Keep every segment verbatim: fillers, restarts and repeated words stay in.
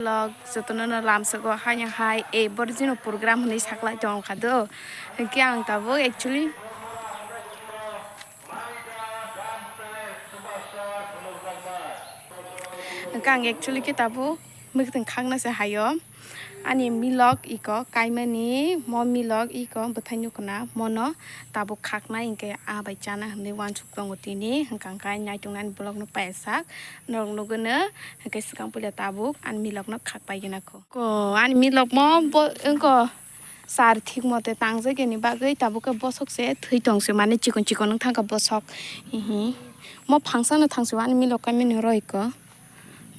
Vlog jotono no lamsogo haino hai, e, borjino program hwnwi saklai tongkha do. Hwnkhe ang tabuk actually, hwnkhe ang actually khe tabuk mwkhwtwng khakna se haio. Ani milok iko kaimani, mo milok iko bwthai nukuna, mono tabuk khaknai hwnkhe aa bai chana hwnwi uansuk tongo tini. Hwnkha hwnkhe naituknani vlogno paiyasak norok nugwino, hwnkhe swkang puila tabuk ani milokno khak paigwna kho. Ko ani milokmo bo wngko sar thik mote tangjakya ni bagwi tabuk khe bosok se thwi tong se, mane chikon chikon wng thangkha bosok. Hihi. Mo phangsa no thang se ani milok kaimani oro iko.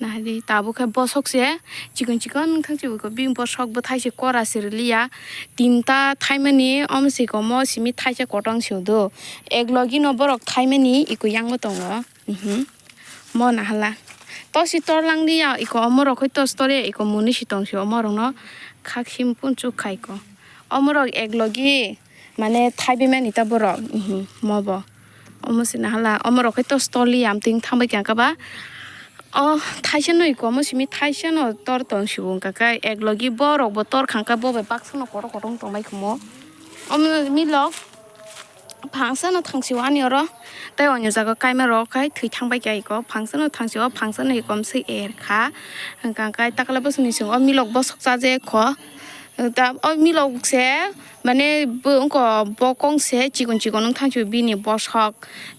Nahadi tabuk khe bosok se chikon chikon wng thang se iko. Bini bosok bwthai se kora se rwliya. Tinta thaimani omo se iko mo simi thaisa kotong se do. Ek logi no borok thaimani iko yango tongo. Mhm. Mo nahala. Tosi tor lang liya, iko omo rok hoi tos tor ya, iko muni si tong si omo rok no khak sim pun chuk khai ko. Omo rok ek logi, mane thaibi mani ta borok. Mhm, mo bo. Omo si nahala, omo rok hoi tos tor liya, am ting thang bai kha ba. O thaisa no iko, omo simi thaisa no tor tong si wng kha khe, ek logi borok bo tor khang kha, bo bai baksa no kotor kotor wng tong bai khumo. Omo milok. Phangsa no thang sio ani oro. Tei oni jaga kaima rok khai thwi thang bai kha iko. Phangsa no thang sio, phangsa no iko msui er kha. Hwnkha khe takla bwswk ni sing o milok bosok chaje kho. Ta o milok se mane bo wngko bokong se chikon chikon wng thang sio bini bosok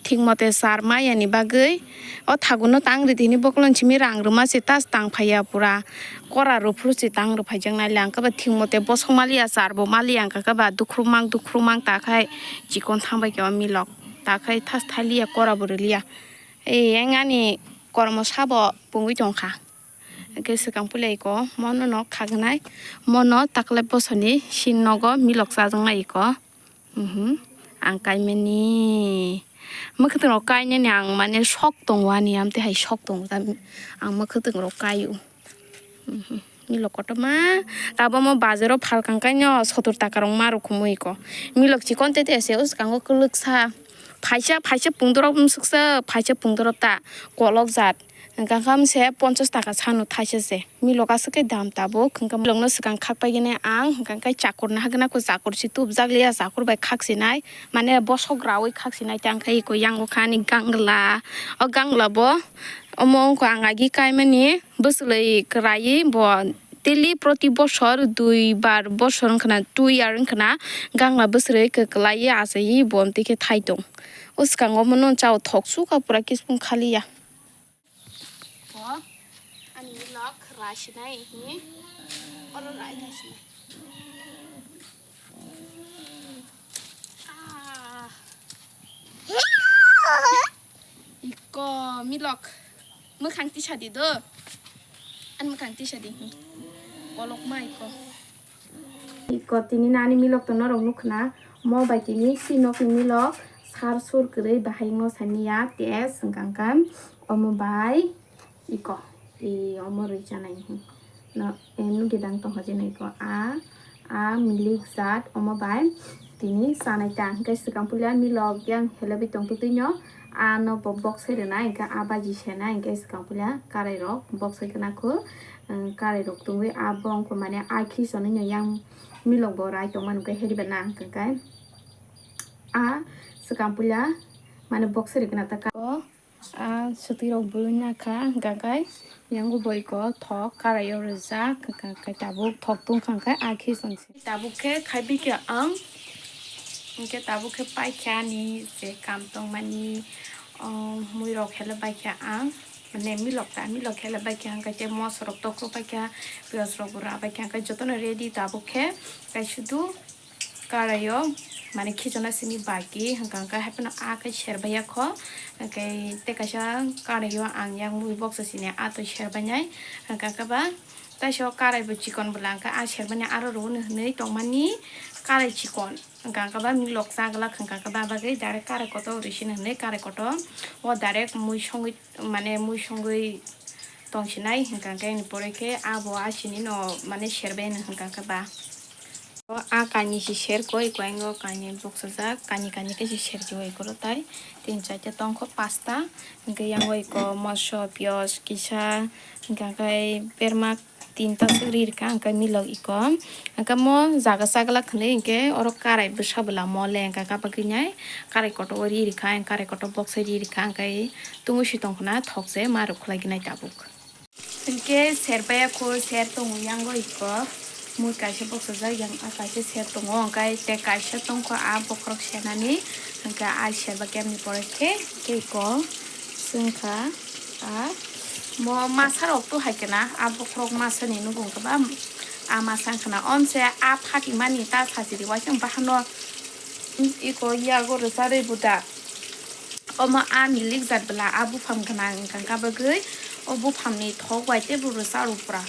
thik mote char maya ni bagwi. O thago no tang ri tini bokolo ni simi rang rwma se tas tang phaiya pura. Kora rw phuru se tang rw phai jak nai le ang khe ba thik mote bosok maliya char bo maliya ang khe ba dukhruk mang dukhruk mang ta khai chikon thang bai khe o milok ta khai thas thai liya kora bo rw liya. Ei yang ani kormo sabo pungwi tong kha. Hwnkhe swkang puila iko mono no khagnai mono taklai bosoni sin nogo milok chajaknai iko. Mhm. Ang kaimani. Mwkhwtwng rok kainani ang mane sok tongo ani amtwi hai sok tongo ta ang mwkhwtwng rok kaio. Mhm. Milok kotorma tabo mo bazaro phalkang kaino sotor taka rok ma rok khumui ko. Milok chikon tete se uskango kwlwksa. Phaisa phaisa pungdorok msuksa phaisa pungdorok ta kolok jat. Hwnkha khe se ponchas taka sano thaisa se. Milok aswk khe dam tabuk. Hwnkha milokno swkang khak paigini ang hwnkha khe chakur nahagwna kho chakur si tubjak liya chakur bai khak sinai. Mane bosok raui khak sinai tei ang khe iko yango kha ani gangla. O gangla bo omo wngkha ang agi kaimani bwswlwi kwraiwi bo daily proti bosor dui bar bosor wngkhana two year wngkhana gangla bwswrwi kwklaiwi achaiwi bo amtwi khe thai tong. O swkango omono chao thok sukha pura kiskung khaliya. Bo ani milok rasinai hi oro rai rasinai. Ah. Iko milok mwkhang tisa di do. Ani mwkhang tisa di hi. Kolok ma iko. Iko tini nani milok to norok nukhna mo bai tini si nokni milok sar sur kwrwi bahai ngo saniya tes hwnkha khe omo bai iko i omo rwi chanai hi no e nugi dang tongkha jeno iko a a milik jat omo bai tini chanai ta hwnkhe swkang puila milok yang helebwi tongtwtwino ano bo boksai rwnai hwnkhe a baji senai hwnkhe swkang puila karai rok boksai khna kho. Karai rok tongwi a bongkho mane a khichonwi no yang milok bo rai tongmani hwnkhe heriba na hwnkhe a swkang puila mane boksai rikna ta ka o a swtwi rok bului nakha hwnkhe yango boiko thok karai o rijak hwnkhe tabuk thok tongkha hwnkhe a khichon se tabuk khe khaibi khe ang hwnkhe tabuk khe paikha ani je kam tongmani o mui rok hele baikha ang. Mane milok ta milok hele baikha hwnkhe tei moso rok tokro baikha piyaj rok bo ra baikha hwnkhe jotono ready tabuk khe tei sudu karai o mane khichona simi baki hwnkha hwnkhe haiphano a khe ser baiya kho hwnkhe tei kaisa karai o ang yang mui boksa sini a twi ser bainai hwnkha hwnkhe ba tei so karai bo chikon bwla hwnkhe a ser bainai aro rwui hwnwi tongmani karai chikon. Hwnkha hwnkhe ba milok cha glak hwnkha hwnkhe ba bagwi direct karai kotor rwi sini hwnwi karai kotor o direct mui songwi mane mui songwi tong sinai hwnkha hwnkhe ni pore khe abo a sini no mane ser bai no hwnkha hwnkhe ba o a kainwi se ser koi koi o kainwi boksajak kainwi kainwi khe se ser khe oi koro tai tin charta tong kho pasta hwnkhe yang oi ko moso piyaj kisa hwnkha hwnkhe berma. Tinta swk ri rikha hwnkhe milok iko. Hwnkhe mo jaga chagla khwnwi hwnkhe oro karai bwsa bwla mo le hwnkhe kabagwi nai karai kotor o ri rikha, karai kotor boksai ri rikha hwnkhe tungwi si tongkhna thok se ma rwkhlai gwnai tabuk. Hwnkhe ser baya kho ser tongo yango iko. Mui kaisa boksajak yang a kaisa ser tongo hwnkhe tei kaisa tongkho a bokhorok senani hwnkhe a serba kemni pore khe khe iko swngkha. A mo masa rok to hai khe na a bokhorok masa ni nugo hwnkhe ba a masa wngkha na onse a phatimani ta sajiri waisa bahano iko yago rwcharwi buda. Omo a milik jat bwla a buphang gwnang wngkha kha bagwi o buphamni thok bai tei bwrwi cha rw pura.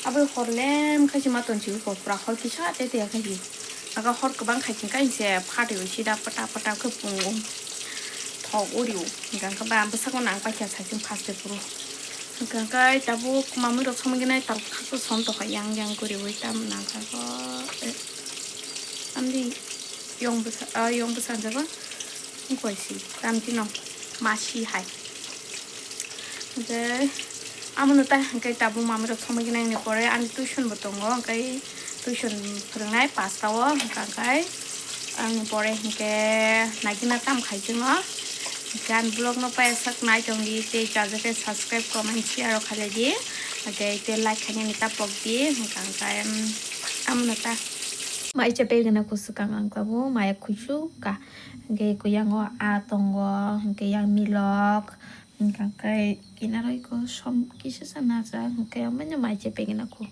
Aboni hor lem khai se ma tong si pura hor kisa tei tei khai se aga hor kwbang khai se kai se phatwi sida pata pata khe pungo thok uri o hwnkha khe ba bwsakno nang paikha saichung phaste phuru hwnkha khe tabuk mamwi rok somoi gwnai tal khaksa som tongkha yang yang guriwi tam nang kha khe amdi yong bwsa yong bwsa jago. Wngkha si tamchino masi hai. Hwnkhe amono tai hwnkhe tabuk mamirok somoi gwnangni pore ani tuition bo tongo, hwnkhe tuition phwrwngnai pasta o, hwnkha khe ani pore hwnkhe naikhe na tam khai chwngno. Hwnkhe ani vlog no paiyasak nai tongdi tei chajakhe subscribe, comment, share rok khaidi, hwnkhe tei like khainani ta pokdi, hwnkha khe amono ta. Mai cha begana kusukang ang tabuk maya khuisu ka. Hwnkhe kuyango a tongo, hwnkhe yang milok, hwnkhe kinaro iko som kisa sa najak, hwnkhe omono mai chepegina kho.